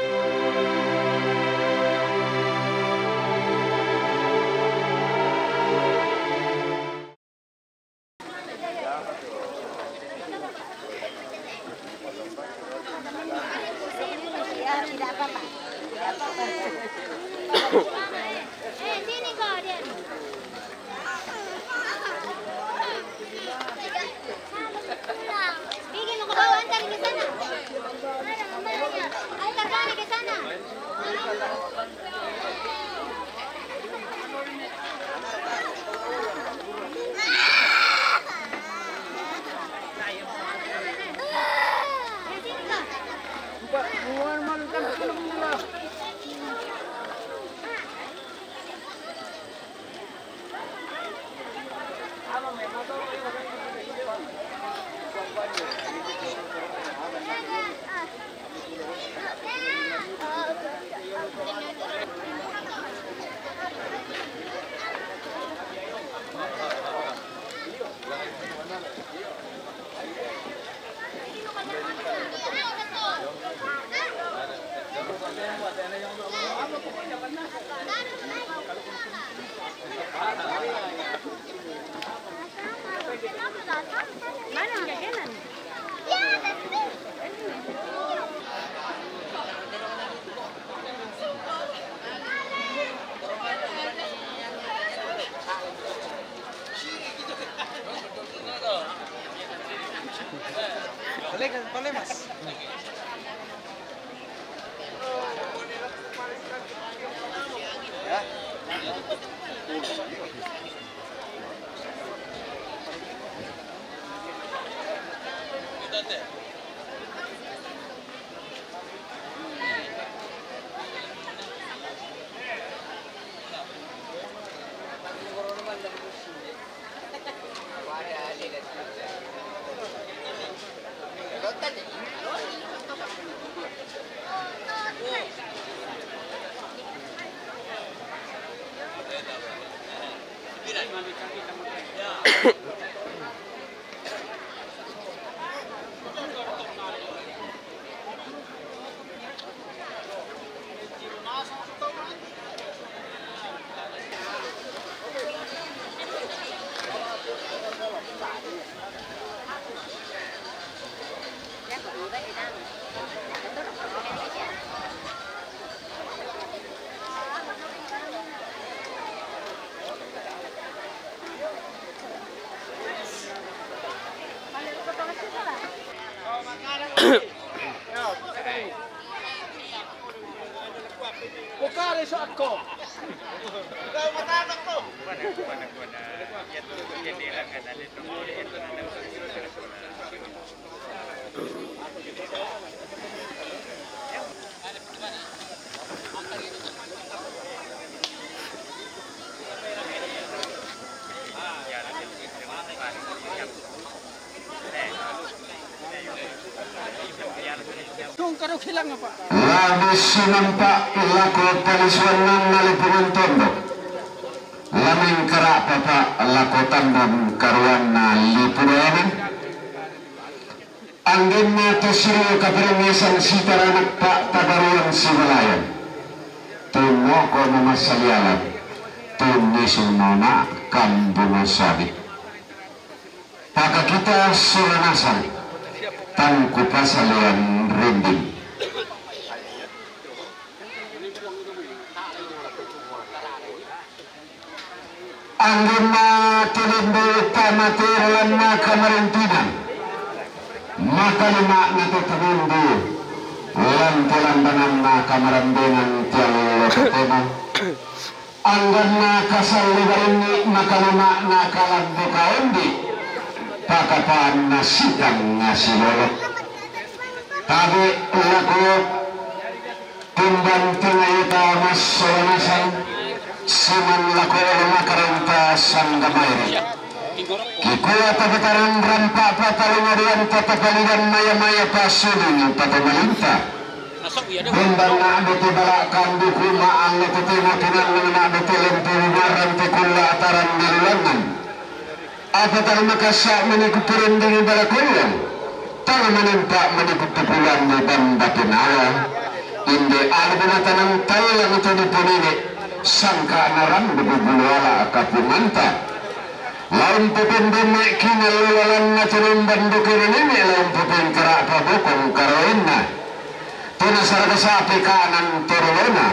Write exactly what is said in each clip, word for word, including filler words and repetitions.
Pergi mau ke bawah, antar ke sana. Antar sana ke sana. Boleh, boleh, Mas. Tung karuk hilang apa? Labi sinampa' lako palisuanna Lipungan Tondok. Lamengkara' papa' lako tandang karuanna Lipu Dayanan. Anggenna to sirio kaparengngesan sitaranak pa'tabaruan sibalayan. Tummoko mamassalialan, tunnisung nona kambuno sabi. Pakakita sola nasang, tang kupasalean rinding. Anggenna tilembe tama te lalanna kamarintinan, makalima'na te tilembe lan te lambananna kamarambengan te allo totemo. Angganna kasalli barinni makalima'na kalambo kaondi, pakapaanna sitang asilolo. Tabe' lako Tumbanting ayuta massola nasang, siman lako olo makaranta sangga mairi. Kikua tapataran rampa' patalunga duanta tapalidan maya-maya pasuding patomalinta. Bumbanna dote bala' kanduku ma'allo totemo tunannang na dote lempu bumaran te kulla ataran dilulangan. Apa tang makassa' mani kupurendeng bala' kollang, tang manempa' mani kupupulande bamba penawa, Inde alu binatang talla mi toni ponene, sangka narang buku bulu ala kapunganta. Laun pependeme kinal lalanna toni bandu kene nene, laun pepengkara pabokong karoenna. Tona saraga sape kanan torolona.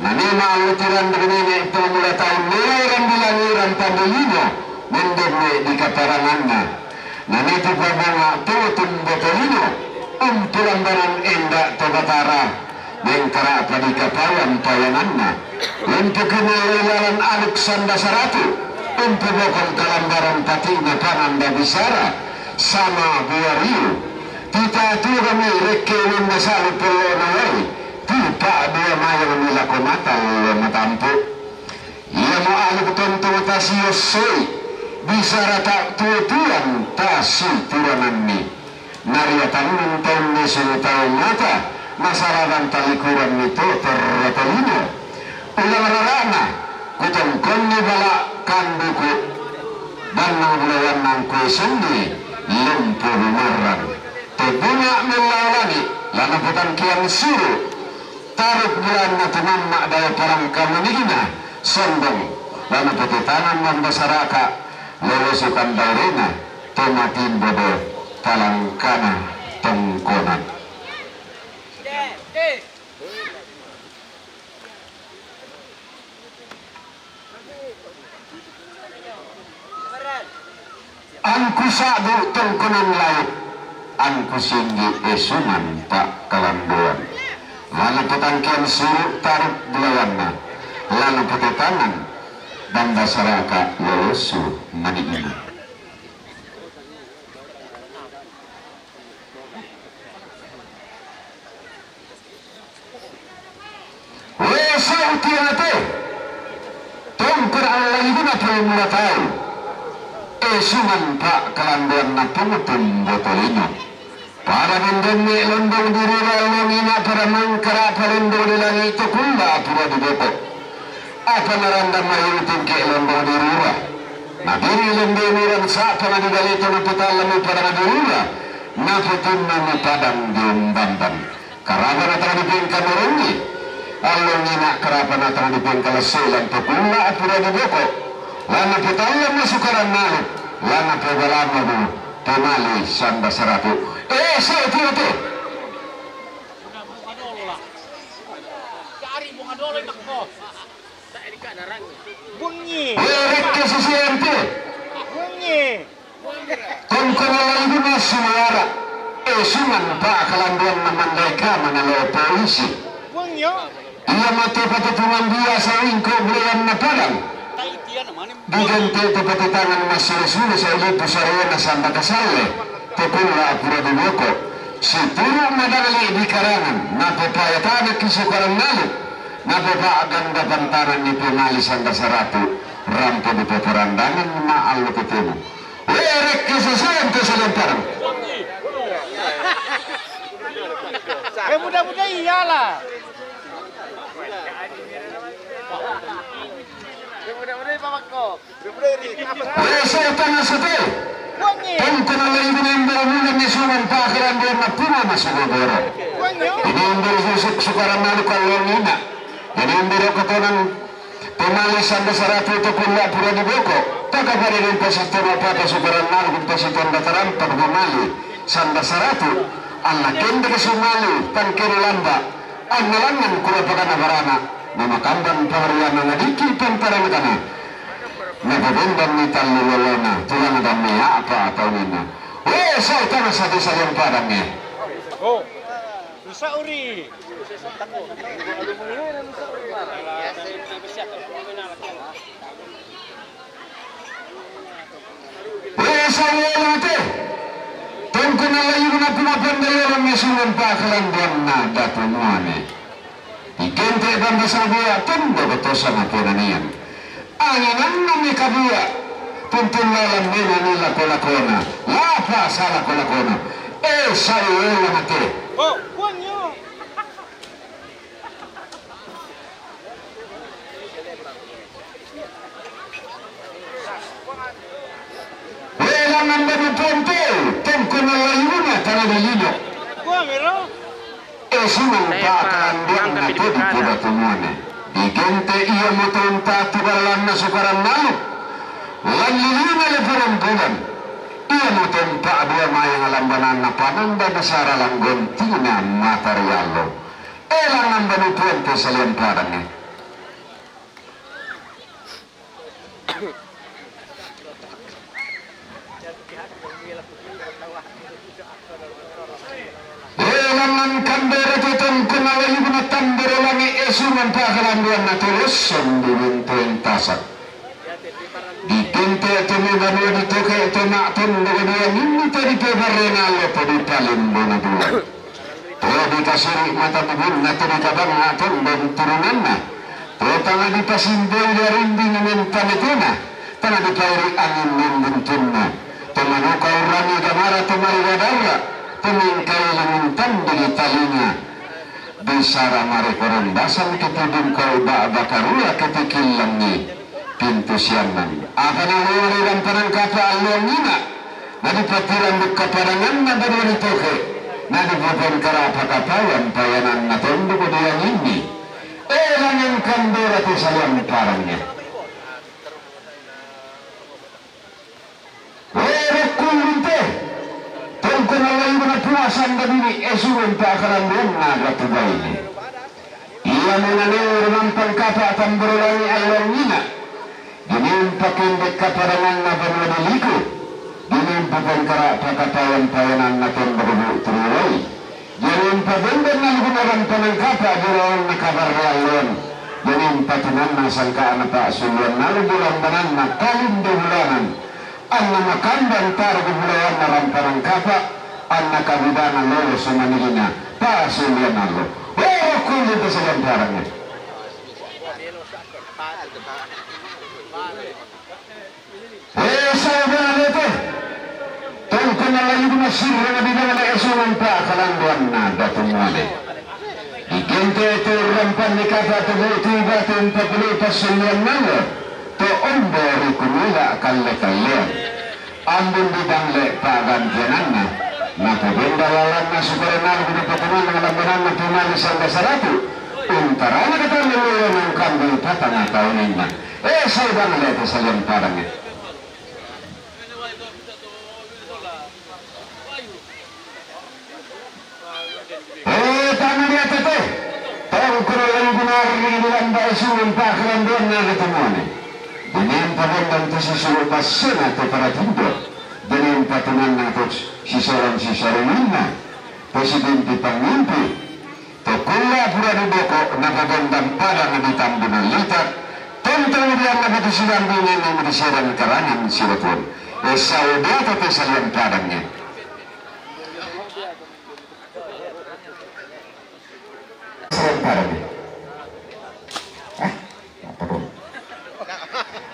Nani malu tiran nene pemula tahun nilai rambilangi rampandulino, mendeme di kaparanganna. Nanitu pabonga tutum botolino, umpulambanan enda to Batara, mengkara padi kapawan pawananna, umpu kinaloi lalan aluk sanda saratu, umpu bokon kalambaran patina pananda bisara, sama buariu, tita tuga mi rekke nanda salu pello nawai, tipa dua mayang mi lako mata lo matampu. Iamo aluk tontong tasiosoi, bisara ta tuotuan tasi turananni. Nariatannan taunni sunu taun mata, nasaladan talikuranni to terratolino. Ulang rarana, kutongkonni bala kanduku, bannang bulawannan kuesunni, lempo bumarran. Tebunga mellalangi, lana petangkian suru, Taruk bulanna tumamma dae parangka manigina, sondong, lana potetangan mambasaraka, lolosukan daerena, tomatimbodo, talangkana, tongkonan. Angku sa'bu tongkonan laut, angku singgi esungan pa kalandoan. Lana petangkian suru taruk bulawanna, lana petetangan banda saraka lolosu mani ini. Wesa uti ate, tongkor Allah ibu na pulung mula tahu. Esungan pa kalanduan na pungutum botolino. Para mendemme londong di rura longina para mangkara palondong di langit to kumba pura di boko. Apa naranda mayu tingke londong di rura. Nabiri londong urang sapa na di balito na petala mi pada na di rura. Na petunna mi padang di umbandan. Karaba na tang di pengka morongi. Allongina karaba na tang di pengka leselan petunna apura di boko. Lana petala mi sukaran nalu. Lana pebalama bu. Pemali sanda saratu. Eh, saya tiru tu. Bunyi. Werekke sisiente. Bunyi. Tongkona laibuna suara. Esungan pa kalanduan na mandai kama na lo polisi. Bunyi. Ia mate patetungan dia sawingko bulan na padang. Digente te patetangan masure-sure sailipu sarena sanda kasalle. Tepula apura di boko. Situru madali di karangan. Napepaya tanah kisukaran nalu. Napepaagan dapan tanah ni pemali sanda saratu. Rampo di peperandangan ma allo ketemu. Werekke sesuai untuk selemparang. Eh, muda-muda iyalah. Eh, muda-muda Pak Makko. Wesa tana sete. Tongkona laibuna embere mulen ni suman pakaran dia mapuna masuk gogoro. Ini embere susuk sukaran malu kallongina. Ini embere kotonan Pemali sanda saratu to kulla pura di boko. Taka pada den pasitona papa sukaran malu den pasiton dataran pada pemali sanda saratu. Anna kende ke sumali tangkena lamba. Anna langan kura pakana barana. Nama kambang pahariana nadiki pantarang kana. Napa bendam ni tallu lolona. Tulang dan ni apa atau nina. Weh, saya tanah satu sayang padang ya. Oh. Nusa uri. Wesa yelute. Tongkona layuna puna panda yela mesungan pakalan buanna datu muane. Igente banda sabua tendo betosa na penanian. Anginanna mi kabua, tuntun lalan mena ni lako-lakona, lapa sa lako-lakona. Eh, sai wela mate. Oh, kuanyo. Wela nanda ni ponte, tongkona layuna tana di lino. Kuan, mero. E Esungan pakalanduanna to di podatunuana. Digente' iamoto unta'tu karalanna sukaran allo, lan liliuna leporan bulan. Iamoto umpa'dua mayang lambananna pananda bisara lan gontina matariallo. E lan amban Puang te salian padangnge. E lan kambere to tongkona layukna tamboro langi' esungan pakalanduanna to lossong di bintoen tasak. Digente' to mai banua ditoke' to ma'tondok dianginni to dipebarrena allo to dipalimbona bulan. To dikasiri' mata bubunna to dikabangnga tondok turunanna. To tang dipasimboi darinding men panetena. Tang dipairi' angin men buntunna. To manuka urrangi gamara to mariwa darra. To mengkailing untandigi talinga. Bisara mareko rondasan kiti bungkau ba'ba karua kiti killangngi. Pintu siannan. Apa naluari rampanan kapa alluangngi na'. Na dipatirang dukka padanganna banua ditoke'. Na dipapengkara' pakapayan payananna tondok dianginni. E lan kambere te salian padangnge. E rokko ulunte. Tongkona layukna puasan babini esungan pakalanduanna datu baine. Ia munane rumampan kapa tamboro langi' alluangngi na'. Dinempa kendek kapadanganna banua diliko. Dinempa pengkara' pakapayan payananna tondok bu turiwai. Dinempa benden nalukna rampanan kapa jurawanna kabarre alluan. Dinempa tunanna sangka'na pa'sullian allo bulan bananna palindo bulanan. Anna makamban taruk bulawanna rampanan kapa, anna kabidana lolo sumanigina pa'sullian allo. E rokko ulunte salian padangnge. E saudara lete, tongkona layukna sirrena bidana esungan pakalanduanna datu muane. Digente' to rampanni kapa to bu'tu batu umpapulu pa'sullian allo. To ombo ri kumila kalle-kallean. Ambun didangle' pa'gantiananna, napobenda lalanna sukaran allo napatumannang lambananna tumani sanda saratu', untarana katanna lolo nangkambi patanga tauninna. E saudara lete salian padangnge. E tana diata te, tongkona layukna arringi dilamba esungan pakalanduanna datu muane. Dinempa benden to sisulu' bassena to paratindo. Dinempa tunanna to sisolan sisaringinna. To sidimpi pangimpi. To kulla' pura diboko' napabendan padang di tambunan litak. Tontong dianna batu sidambi nene' di sedan karangan sibatuan. E saudara te salian padangnge. Salian padangnge. Ah, apa dong?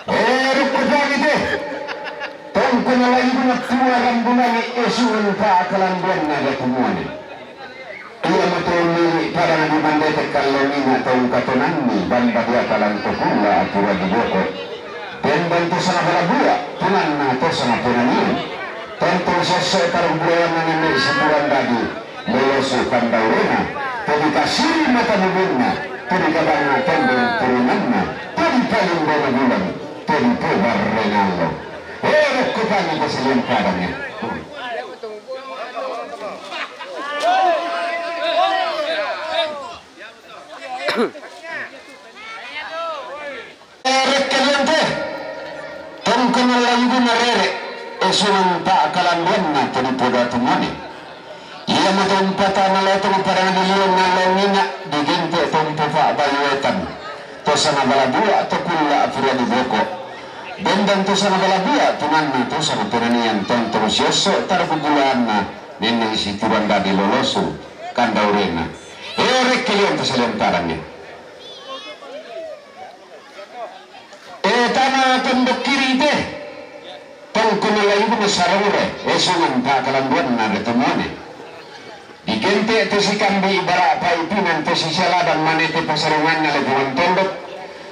E rokko pagi te. Tongkona layukna tua rambulangi esungan pakalanduanna datu muane. Iamoto mili' padang di mandete kallomina tongkatonanni bamba diata lan to kulla' atura diboko'. Benden to sanga bala bua', tunanna to sanga penanian. Tontong sosso' taruk bulawanna nene' sipuran dadi, lolosu kandaurena, to dikasiri' mata bubunna, to dikabangnga tondok turunanna, to dipalimbona bulan, to dipebarrena allo. E rokko kami te salian padangnge. Rekke lente, tongkona layukna rere', esungan pakalanduanna to di podatunuane. Iamoto umpatana lotong padang di liong alluangngi na', digente' to umpapa'bayu wetan, to sanga bala bua', to kulla' pura diboko'. Benden to sanga bala bua', tunanna to sanga penanian, tontong siosso' taruk bulawanna, nene' sipuran dadi, lolosu kandaurena. E rekke lente salian padangnge. E tana tondok kiri te, tongkona layukna sarongre, esungan pakalanduanna datu muane. Digente' to sikambi' bara' paipinan to sisialadang manete pasarunganna lepongan tondok.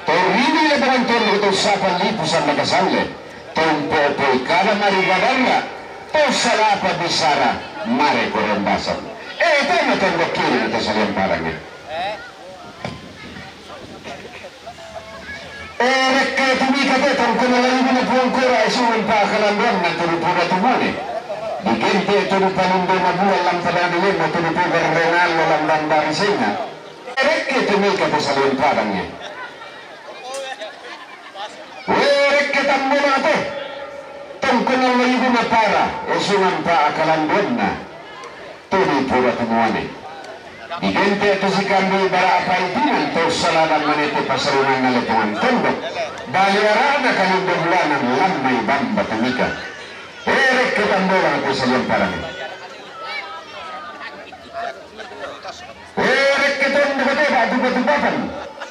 To rini lepongan tondok to sapa lipu sanda kasalle. To umpo'poi kada mariwa darra'. To salapa bisara mareko rondasan. E tama tondok kiri na te salian Padang e. E rekke tu mika te tongkona layuguna Puang Kora e sungan pakalanduanna tudu Puda Tumuane. Digente tudu Palindo Nabua lam Padang Dilema tudu Pugar Renalo lam Dandari Senga. E rekke tu mika te salian Padang e. Werekke tambona te tongkona layuguna Para e sungan pakalanduanna tudu Puda Tumuane. Digente tu sikambi bara apa itinan to salada manete pasarungan na lepongan tondok. Bali arana kalimba bulanan lam mai bamba tu mika. E rekke tambona te salian Padang e. E rekke tondok te batu-batu papan.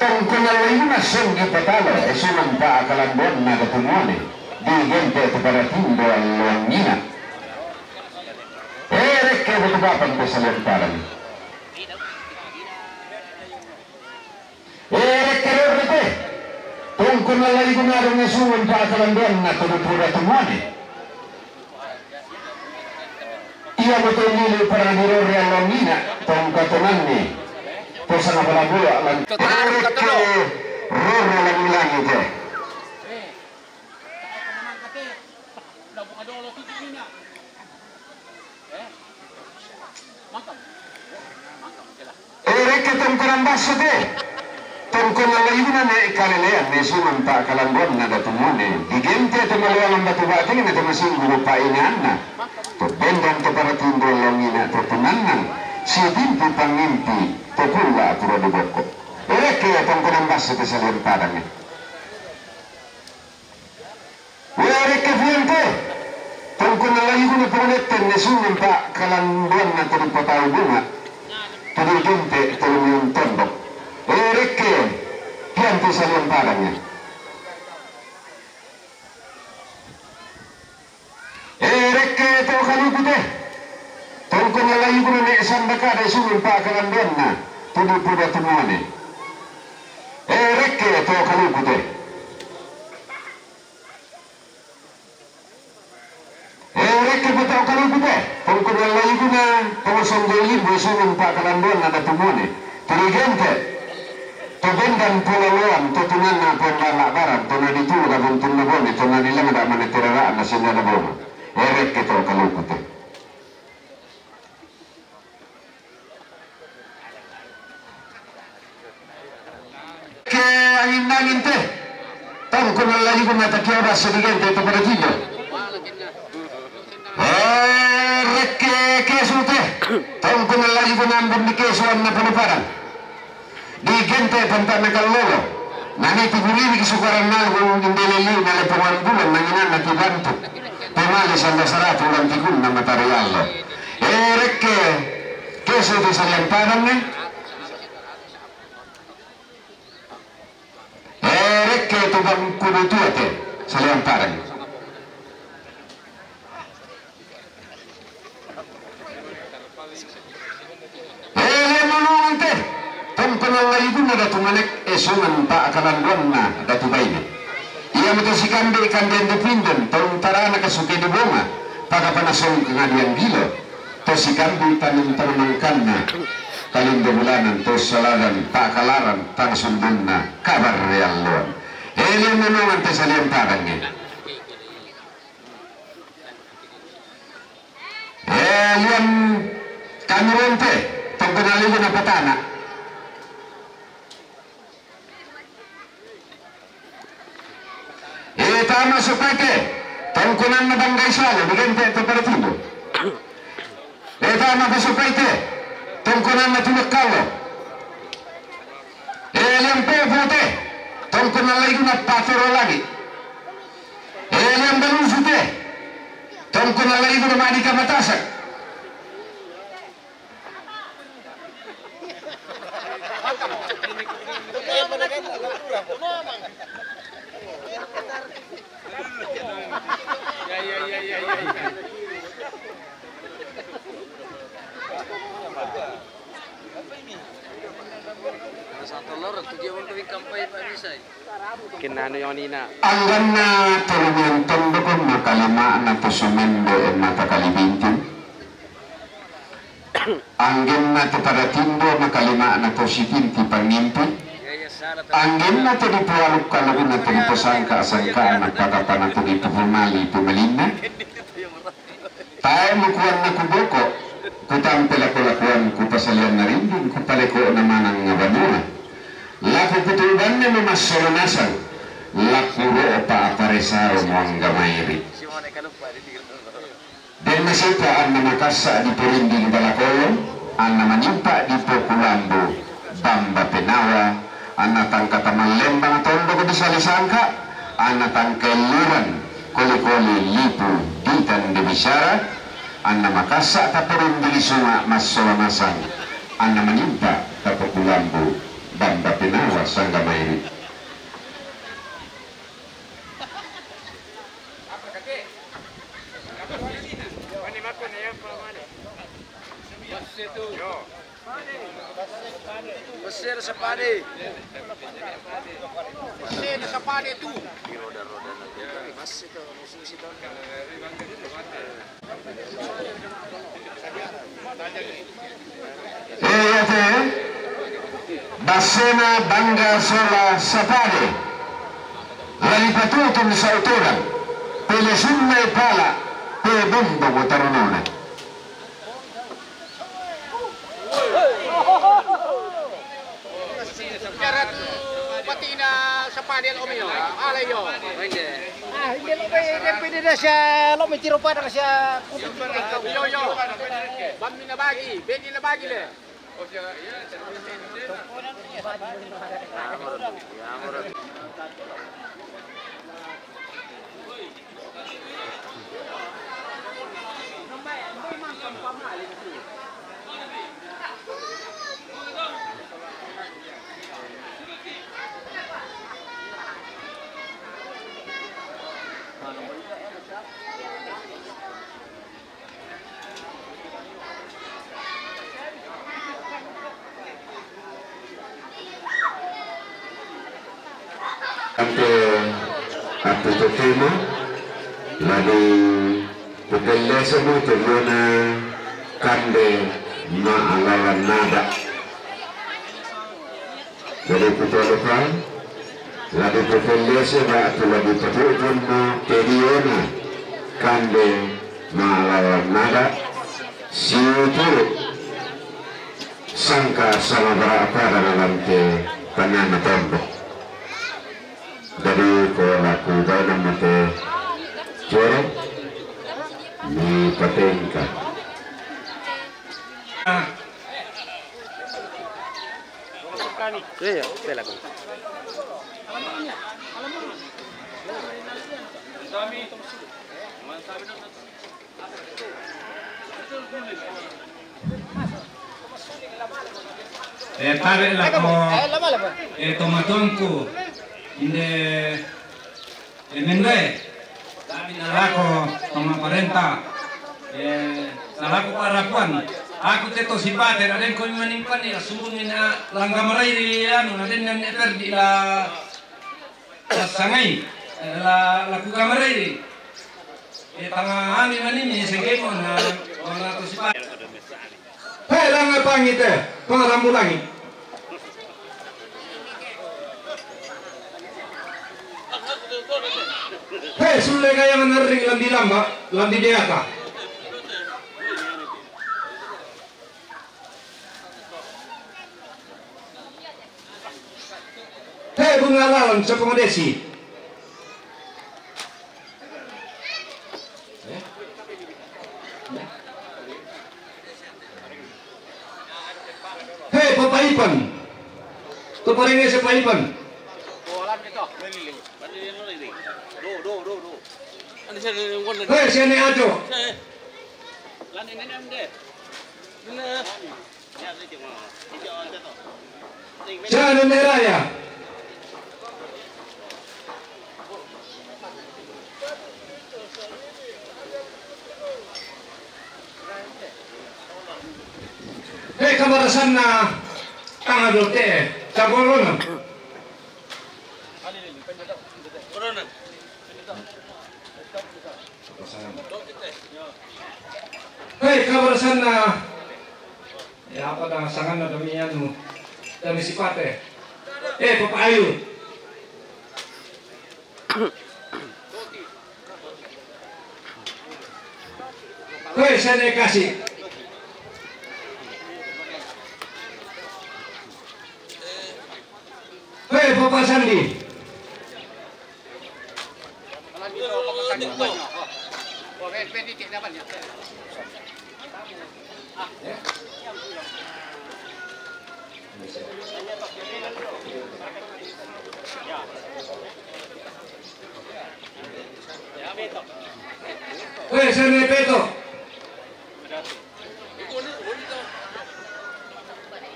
Tongkona layuguna Songgi Patalo e sungan pakalanduanna Datu Muane. Digente tu Padatindo alloangina. E rekke batu papan te salian Padang e. E rekke rorre te tongkona layuguna Dong e sungan pakalanduanna tudu Puda Tumuane. Ia mo to lili para di rorre alloangina tongka tonanne. To sanga pala bua lan. E rekke rorre langi-langi te. E rekke tongkona basso te tongkona layuguna Ne Kalelean e sungan pakalanduanna Datu Muane. Digente tu maleangan batu bating ne tu masinggu painanna. To bendan to Padatindo alloangina to tunanna. Sitimpu pangimpi to kulla pura di bokko. E rekke tongkona basso te salian Padang e. Werekke fiante tongkona layuguna Pongonetten e sungan pakalanduanna tudu Patau Bunga. Tudu Junte tolu miun tondok. E rekke fiante salian Padang e. E rekke to kaluku te tongkona layuguna Ne Sandaka e sungan pakalanduanna tudu Puda Tumuane. E rekke to kaluku te. E rekke pa to kaluku te tongkona layuguna Pongosonggoi Limbo e sungan pakalanduanna Datu Muane. Tudu Junte to bendan Pulo Loan to tunanna Pondala Baran to na di Tulu Kabuntunna Bone to na di Lengda manete raraan na Sendana Boma. E rekke to kaluku te. Ke angin-angin te tongkona layuguna Takia Basso. Digente tu Padatindo. E rekke kesu te tongkona layuguna Ambon di Kesu anna Pulo Padang. Digente pantana kallolo. Nani tu guriri ki sukaran nalgu indele li na lepongan bulan nanginanna tu bantu. Pemale sanda saratu lan tikunna matari allo. E rekke kesu te salian Padang e. E rekke tu Bangkudu Tua te salian Padang e. E lian nonongan te tongkona layuguna Datu Manek e sungan pakalanduanna Datu Baine. Ia mo to sikambe kande ende pinden tongtarana kasuke di Boma pakapanasong kangadian gilo. To sikambi tanun-tanun angkanna kalimba bulanan to saladan pakalaran tana sundunna kabar realloan. E lian nonongan te salian Padang e. E lian Kanuronte tongkona layuguna Patana. E tama Sopaite tongkonanna Banggai Salo. Digente tu Padatindo. E tama pa Sopaite tongkonanna Tulak Kalo. E lian Popote tongkona layuguna Patoro Lagi. E lian Balusu te tongkona layuguna Madika Matasak. Kinano yon ina. Angganna tolu miun tondok, makalimana tu Sumende e mata Kalibinting. Anggenna to pada tindo, makalima'na to sitinti pangimpi. Anggenna to dipoaluk-alukna to diposangka-sangka'na, patapana to dipomali-pomalinna. Tae mukuanna kuboko, kutampe lako-lakoanku pasalianna rinding, kupaleko'na manang banua. Lako kutubanne mo massoro nasang, la kuro'pa aparesaro mo angga mairi. Den nasipa anna makassa' diporinding bala kolong, anna manimpa dipokulambu bamba penawa, anna tangka tamallembang tondok disalisangka, anna tangka elliran koli-koli lipu ditande bicara, anna makassa' taporinding sunga' massola nasang, anna manimpa tapokulambu bamba penawa sangga mairi. Passena sapade. Passena sapade tu. Di roda-roda lagi. Masih tu, masih situ. E, iate, bassena bangga sola sapade, la dipatutung sautodang, pele sunna e pala, pe bombong o tarunona. Bicara tu patina sapade lo mio, ala io. Ah, inde lo pe, inde pe, inde sia lo mi tiro pada sia kupi. Io, io. Bammi na bagi, begi na bagi le. Ante attu totemo la dipepellesemo temmona kande ma'lawan nada. Jadi, kutoloka, la dipepellese ba'tu la dipatu'tunno tediona kande ma'lawan nada, situru' sangka sama bara' pada nalante tanana tombo. Jadi, ko laku baina mate coro, mi patengka. Iya, iya, bela ko. E, tabe' lako, e, tomatuangku, inde, e, menre, tabe' nalako, toma parenta, e, nalako parakuan, aku te to sipate, na den ko manimpanni, la sumbungi na langga marai ri anu, na den ne perdi la, la sangai, la, la kuka marai ri. E, tanga ami manini, sengkemo na, na to sipate. He, langa pangite, pangarambu langi. He, sulle kayang nerring lambi lamba, lambi deata. He, bunga lalang, sepengadesi. He, papaipan. Tuparinge sepaipan. He, siane ajo. Siane neraya. He, kabarasanna tanga dote, cagolona. He, kabarasanna Ya, apa dah sangan ada mi anu, ada mi sipate. Eh, Papa Ayu. Koe sene kasi. Koe Papa Sandi. Koe sene Peto.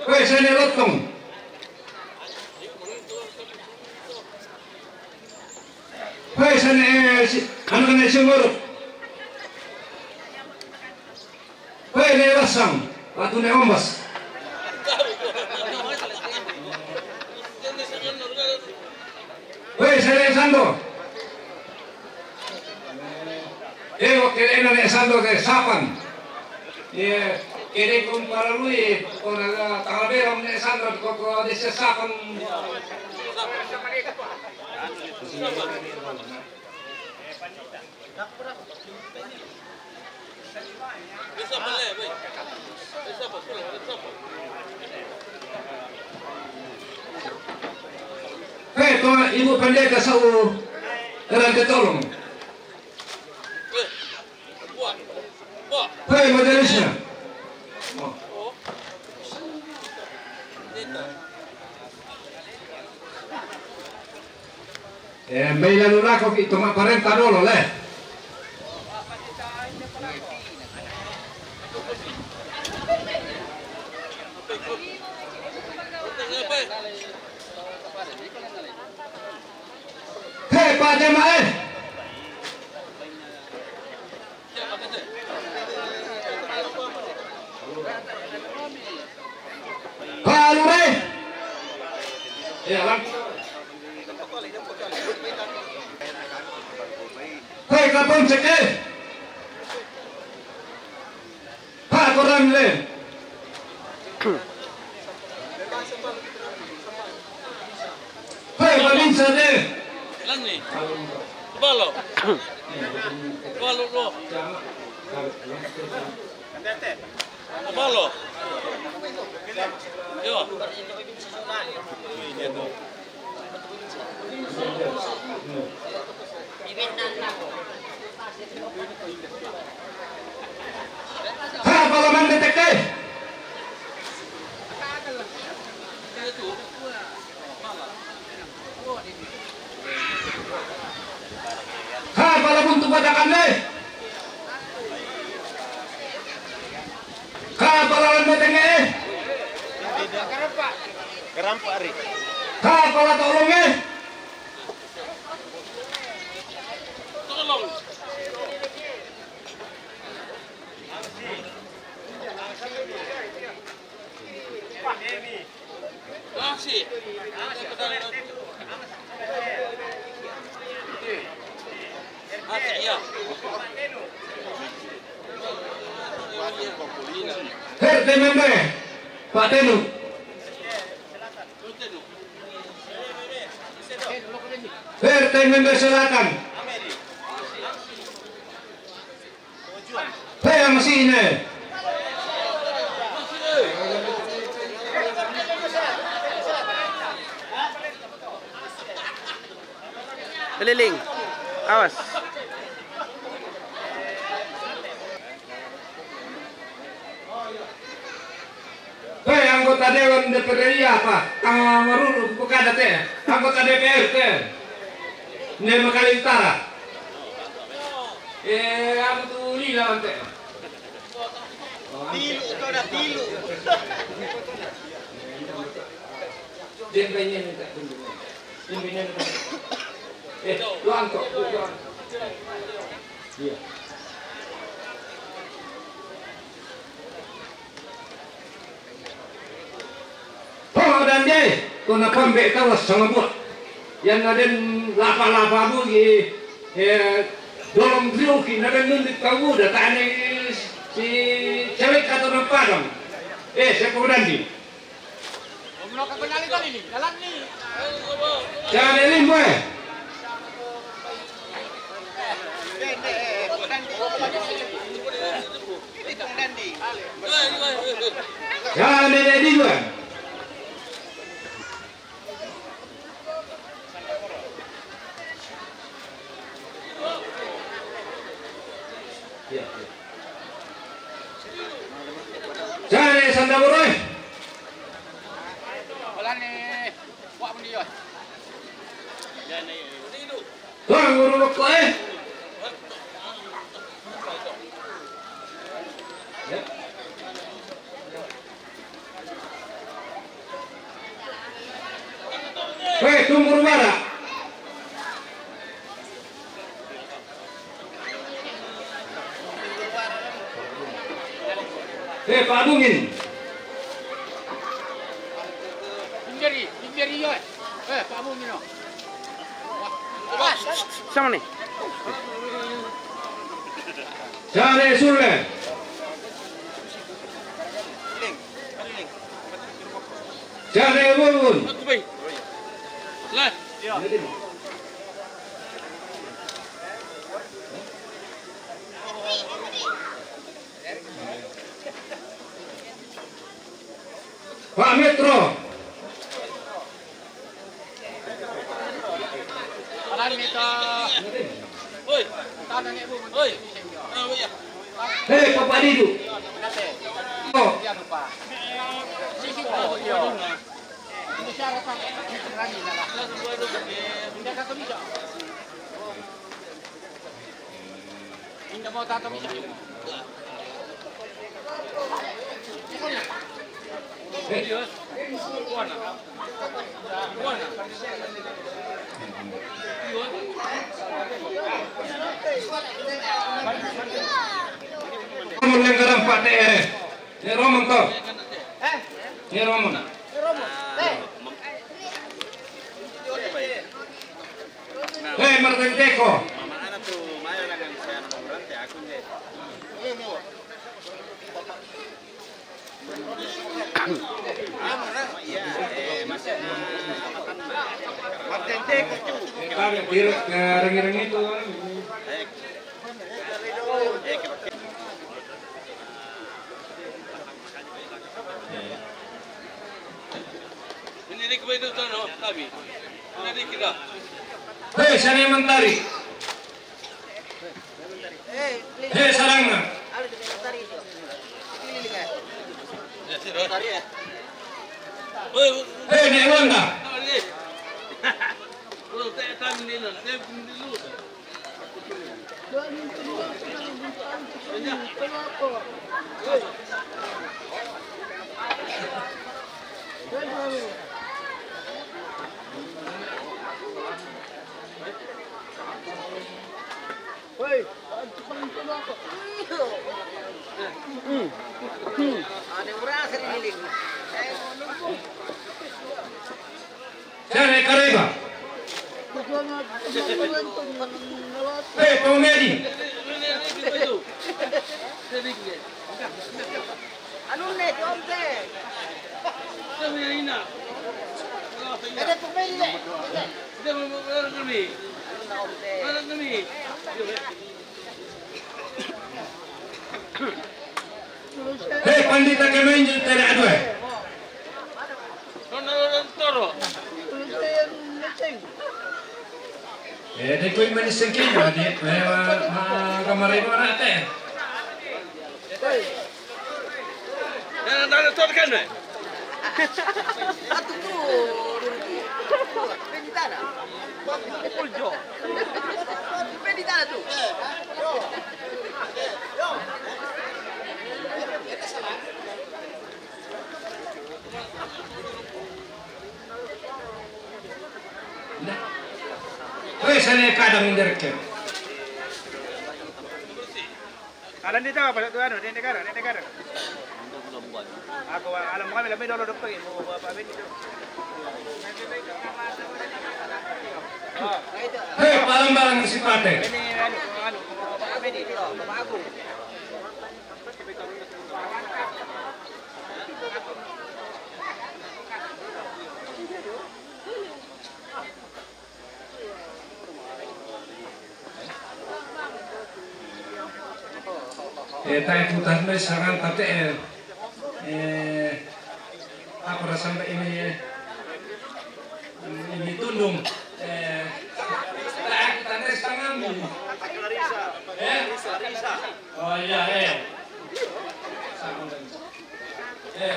Koe sene Lotong. Koe sene, eh, si, anu kene si nguruk. Koe ne lasang, batu ne ombas. Koe sene sando. Eh, oke, ena ne sando de sapan. Ye, kede kumpara lui, kona tanggal berong ne sando, koko de sapan. Hei, tuan ibu pendeta sau, erante tolong. Hei, majelisnya. Eh, mbei lalu lako ki toma parenta dolo le. Hei, Pak Jamaah. Pak Lurah. Ya, lang. Hei, kapon cek, eh. Pak Koran le. Hei, Pak Binsar le. Lani. Balo. Balo lo. Balo. Yo. Hei, Pak Laman detektif. Hei, Pak Labun tu batakan deh. Hei, Pak Lawan beteng eh. Kerampak, Ri. Hei, Pak Latolong eh. Tolong. Masih. Masih, iya. Hei, temen be, Pak Tenu. Hei, temen be, silakan. Hei, yang sini. Keliling. Awas. Hei, anggota dewan D P R I apa? Ah, maruru, bukan ada teh. Anggota D P R teh. Ne Makali Utara. Eh, aku tu lila ante. Tilu, kau dah tilu. Dia pengen minta kunjungan. Dia pengen minta. Eh, tuan kok, tuan. Iya. Ho dan jai, kona pambe tawas sama buat. Yang naden lapa-lapa bu, eh, dolong triuki, naden nundit kamu, datane si cewek atau padang. Eh, siapa ko dandi? Jangan elin, boy. Jangan elin, boy. Cari sanda boroi. Tuang guru rokok, eh. Hei, tunggu dulu bara. Hei, Pak Bungin. Pinggiri, pinggiri, yo. Eh, Pak Bungin, no. Sama nih. Cari Sule. Cari Bubun. Lah. Pak Metro. Pak Metro. Woi. Hei, Bapak Didu. Oh. Lengkaran Pak T R. Ni Roman to. Ni Roman. Hei, Martin Teko. Martin Teko. Rengi-rengi itu. Ini di kebaikan tu, no, tapi. Ini di kita. Hei, sana yang mentari. Hei, sarangna. Hei, ni Wanda. Sere kareba. Hei, Pamedi. Anu ne, Tom te. Ada Pamedi ne. Hei, pandita kemenju tere adue. Eh, de koi mani sengki, ma di, ma, ma, kamari mana te? Atu tu, penditana. Penditana tu. Wes, ane kadang inderke. Alam di tahu apa tu anu, di negara, di negara. Aku alam kami lebih dulu dokter ibu bapak ini. Hei, barang-barang sipate. Ini anu, anu, bapak ini, bapak aku. Eh, tai putas mai sangan tate, eh, eh, apa rasanya ini, eh, ini tundung, eh, tai putas mai sangan ini. Eh? Oh iya, eh. Eh,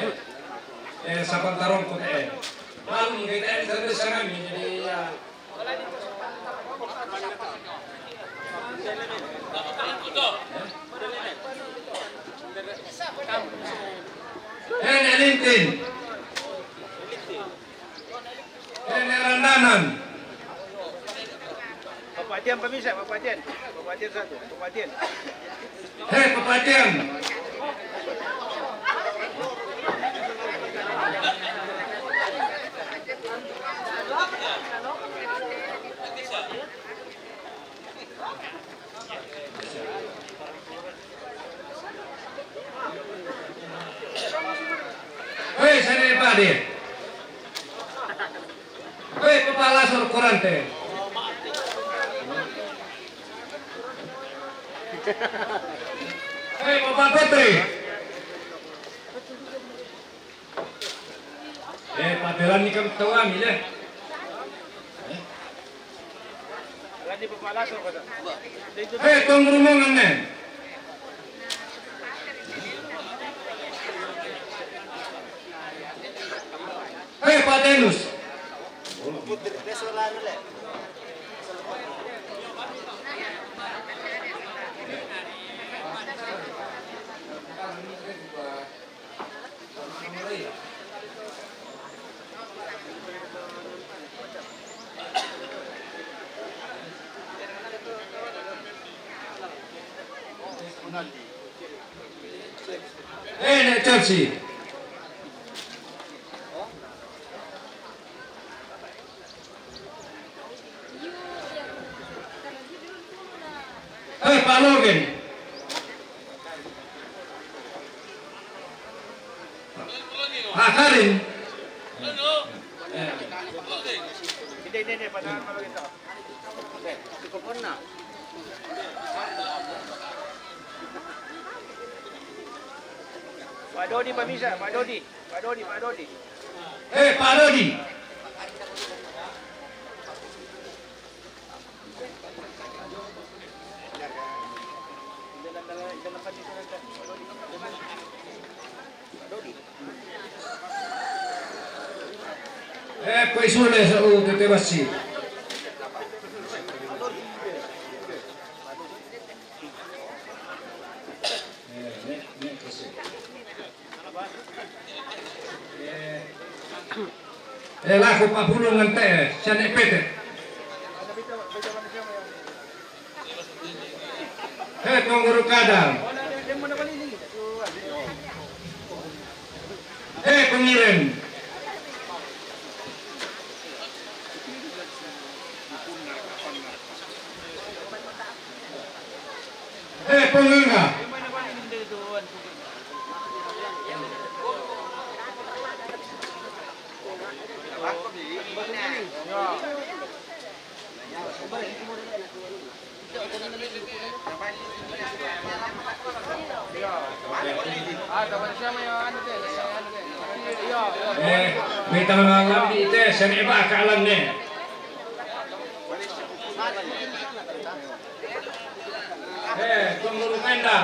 eh, sapan tarong ko, eh. Malu kita ini sampai sangan ini, jadi ya. Ene Lintin. Ene Randanan. Papatian, pemirsa, papatian. Papatian satu, papatian. Hei, papatian. Hei, sene pade. Hei, papala sor kurante. Hei, papa petri. Eh, padelan ni kam tawa mi le. Eh, tong rumongan ne. Eh, patenus. Eh, ne Chelsea. Eh, Pak Logen. Ah, Karin. Ini, ini, ini, pada kalau gitu. Oke, cukup pernah. Pak Dodi, Pak Misa, Pak Dodi. Pak Dodi, Pak Dodi. Eh, Pak Dodi. Eh, poi sole sa u tete basi. Eh, ne, ne, così. Eh, eh, laku papulung ngante, sane pete. Eh, Tongguru Kadal. Eh, Pengiren. Eh, Pengengga. Eh, mita mangalam di ite, sene ba kalan ne. Eh, Tuan Guru Menda.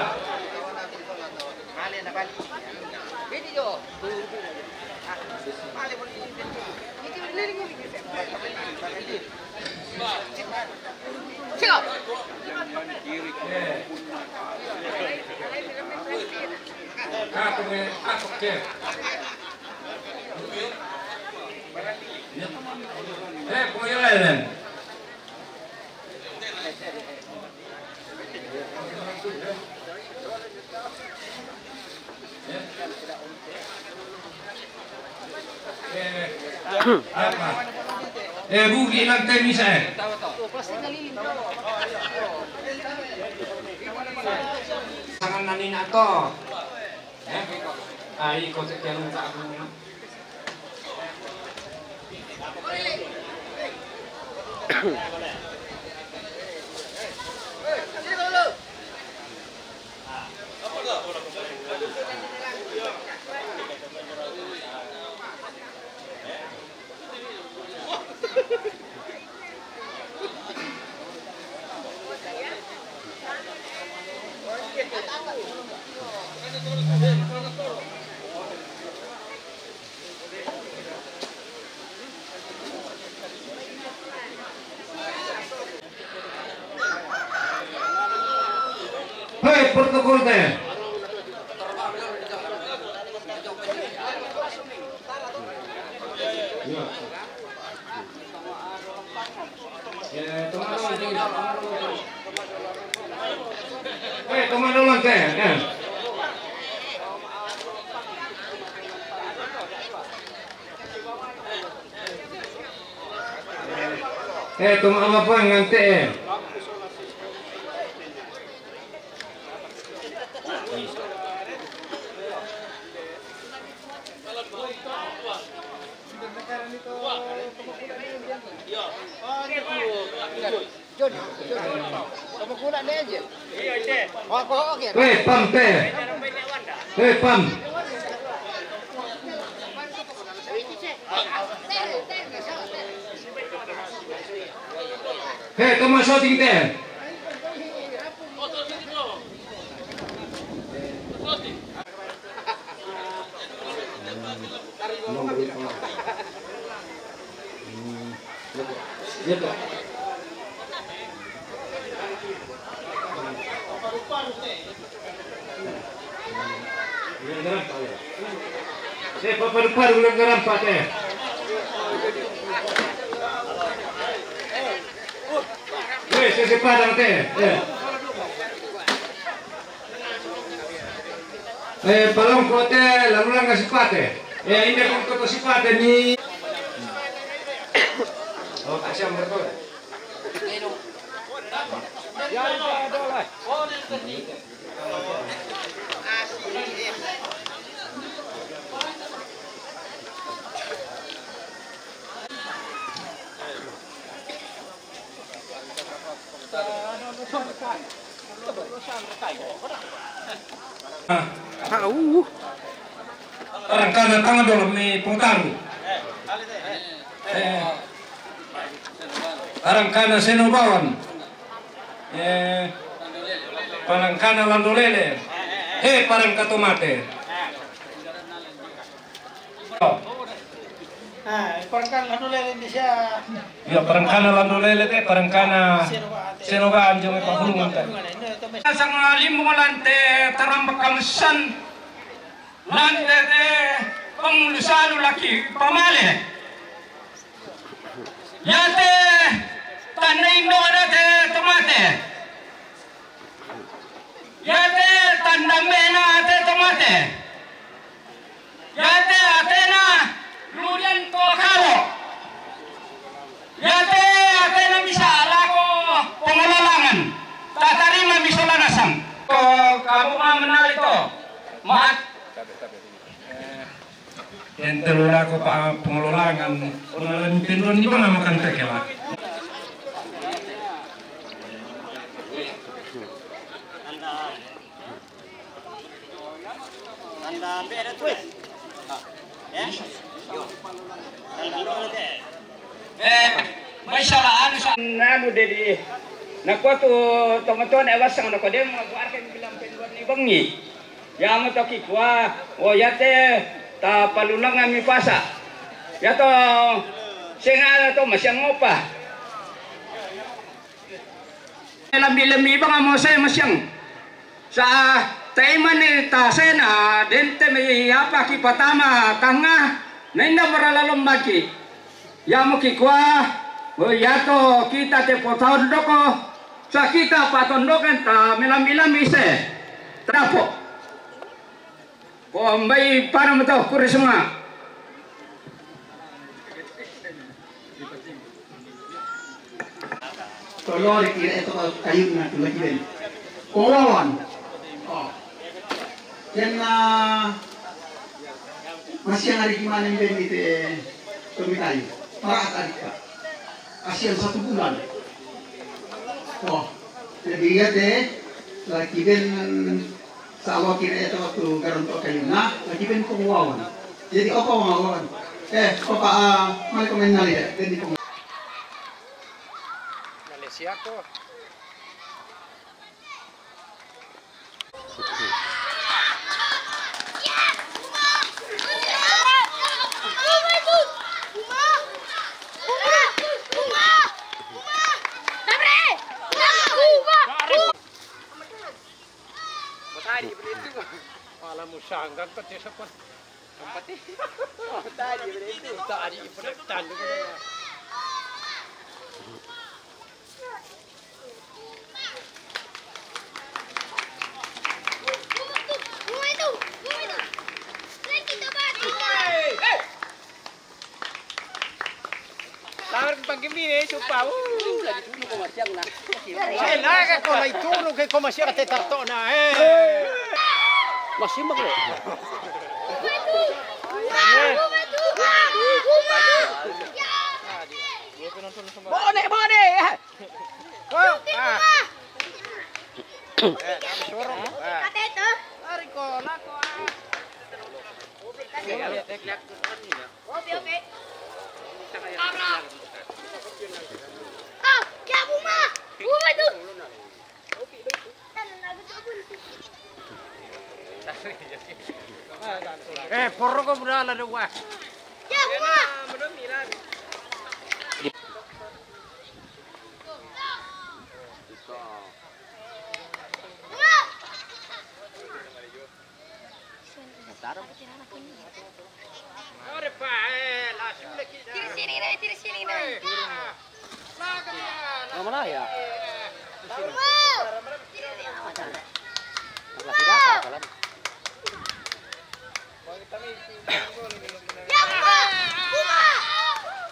Eh, eh, bugi lang tayo misa eh. Sangan na ni na to. Eh? Ay, ikot sa kiyang sa akong Hei, protokol te. Eh, toma dulu, toma dulu. Eh, toma dulu, teh. Eh. Eh, toma apa, nganti, eh. Weh, pam, teh. Weh, pam. Hei, toma shooting, teh. Eh, paparu-paru ulang garampa, teh. Eh, sese padang, teh. Eh. Eh, palongko, teh, lalu lang sipate. Eh, inda kong toto sipate ni. Oh, kasihan betul. Ah, uh. Parangkana tanga dolo mi pungtaru. Eh, parangkana seno bawan. Eh, parangkana landolele. Eh, parangka tomate. Ah, parangkana landolele bisa. Ya, parangkana landolele te, parangkana seno bawan jome pahulungan te. Sanga limu lante taramba kamesan. Lante te pangulu salu laki pamale. Yate tanda indo ada te tomate. Yate tanda mena te tomate. Yate atena ludian to karo. Yate atena bisa lako pangololangan. Tatarima misolanasang. Ko kamu ma menali to. Mat. Ente lula ko pa pangololangan. Pangololangan pinduan di mana makan tekela. Anda beda tuh. Ya? Anda dulu deh. Eh, masalah anu sa-, anu dedi. Nakuatu tomatoa na wasang nako dem, aku arke bilang penduan ni bengi. Yamu toki kua, o yate, ta palunanga mi pasa. Yato, sengana to masiang opa. Lambi-lambi banga mo saya masiang. Sa taimani ta sena, dente mi apa ki patama tanga, na inda barala lombaki. Yamu ki kua, o yato kita te potondoko, sa kita patondokan ta melambi-lambi se. Trapo. Ko mbai para mata kure semua. Tolori kira itu kayuna tu lagi ben. Kowawan. Oh. Kena masih hari gimana ben itu tomikayu. Parat adika. Kasihan satu bulan. Oh. Jadi iya deh. Lagi ben Sa waktu itu waktu garonto kayuna, lagi ben pong wawan. Jadi opa wawan. Eh, opa, ah, mali ko menali ya, ben di pong. Siapa? Matadi berita. Malah musanggang ka ti sapot. Tempat ni. Matadi berita. Tadi berita. Lamar ko panggimbini, eh, supa. Uh, lagi tunu ko masiang na. Eh, laga ko, lagi tunu kay ko masiang te tartona, eh. Masimbag lo. Bone, bone. Ko, ah. Eh, kami suruh. Ah. Lari ko, lako, ah. Oke, oke. Abra. Ah, ya, Buma. Buma itu. Eh, porro ko budala de wa. Ya, Buma. Buma. Tiri sini, Nay, tiri sini, Nay. Mana ya? Wow. Tiri sini, Nay. Lagi datang, kalam. Ya, Buma! Buma!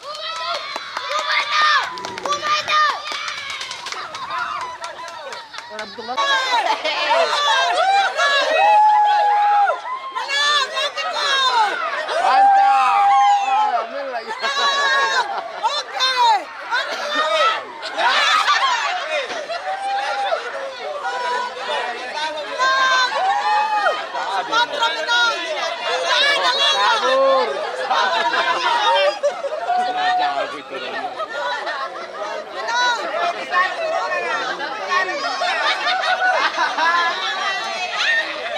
Buma itu! Buma itu! Buma itu! Orang betul banget. Menang, Atletico! Mantap! Alhamdulillah. Oke! Kabur.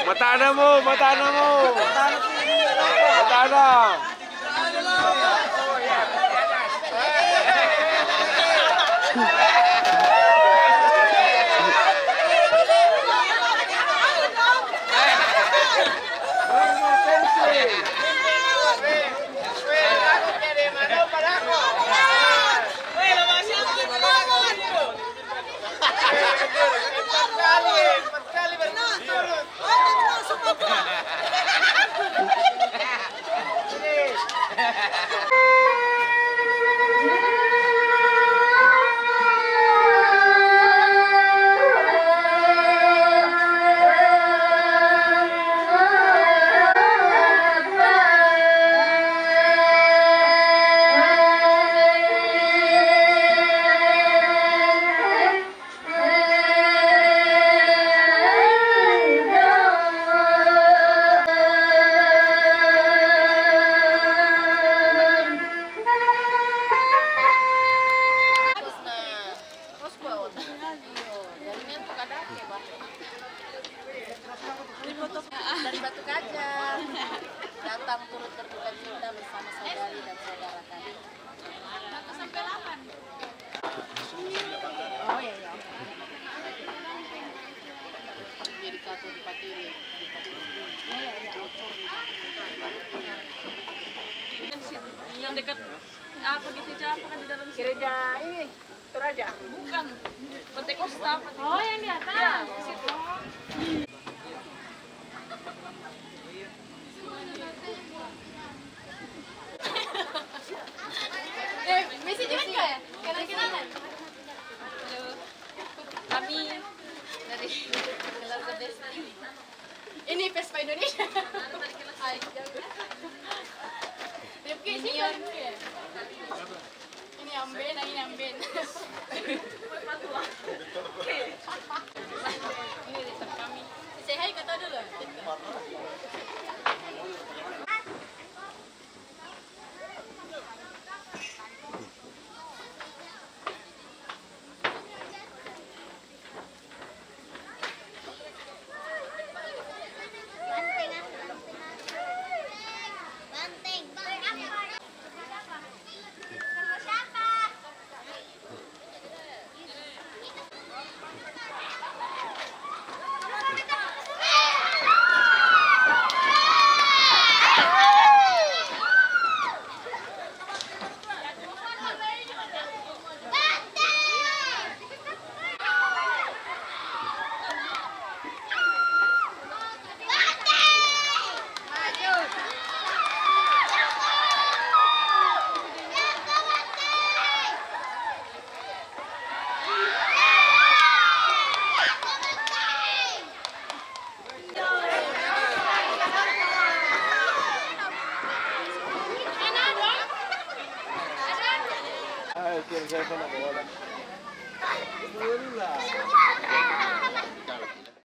Mata na mo, mata na mo. Mata na. Dari Batu Kaca datang turut berduka cita bersama saudari dan saudara kami. Oh, iya, iya. Jadi satu di Patiri, di Patiri. Iya, iya. Yang dekat apa gitu, apa kan di dalam situ? Gereja ini, Toraja. Bukan. Pantai Costa, Pantai Costa. Oh, yang di atas. Ya, di situ. Eh, Messi juga ya? Kenalan-kenalan. Halo. Kami dari keluarga Besti. Ini Vespa Indonesia. Hai. Rifki, sini, Rifki. Ini Amben, ini Amben. Ini Rifki kami. Say hi kata dulu.